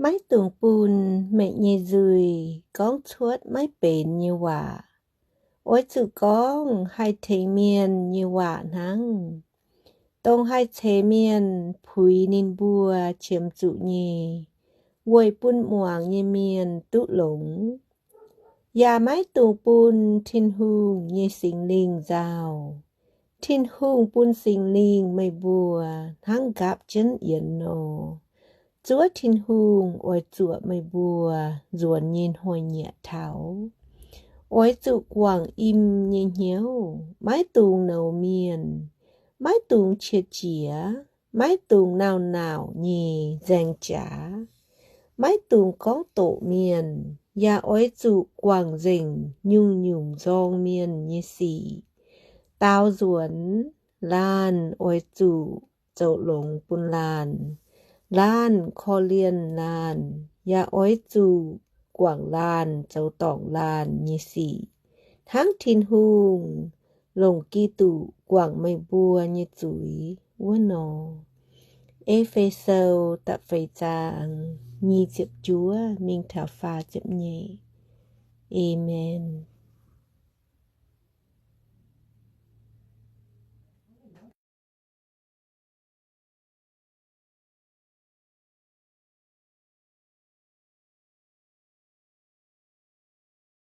Maiv dungx bun meih nyei nzuih gorngv cuotv maiv benx nyei waac. Oix zuqc gorngv haih tengx mienh nyei waac hnangv, dongh haih ceix mienh puix ninh mbuo qiemx zuqc nyei, weic bun muangx nyei mienh duqv longx. Yaac maiv dungx bun Tin-Hungh nyei Singx Lingh nzauh. Tin-Hungh bun Singx Lingh meih mbuo hnangv nqaapv jienv yienx nor. Zuov Tin-Hungh oix zuoqc meih mbuo nzuonx nyei hnoi-nyieqc taux. Oix zuqc guangc im nyei hnyouv, maiv dungx nouz mienh, maiv dungx qiex jiez, maiv dungx nauc-nauc nyei nzaeng jaax, maiv dungx gorngv doqc mienh, yaac oix zuqc guangc nzengc nyungc-nyungc nzorng mienh nyei sic. Daaux nzuonx, laanh oix zuqc zoux longx bun laanh. Laanh korv-lienh laanh, yaac oix zuqc guangc laanh zoux dorngc laanh nyei sic, hnangv Tin-Hungh longc Giduc guangc meih mbuo nyei zuiz wuov nor. E^fe^so da'feix zaang nyic ziepc juov mingh taux faah ziepc nyeic. Aamen.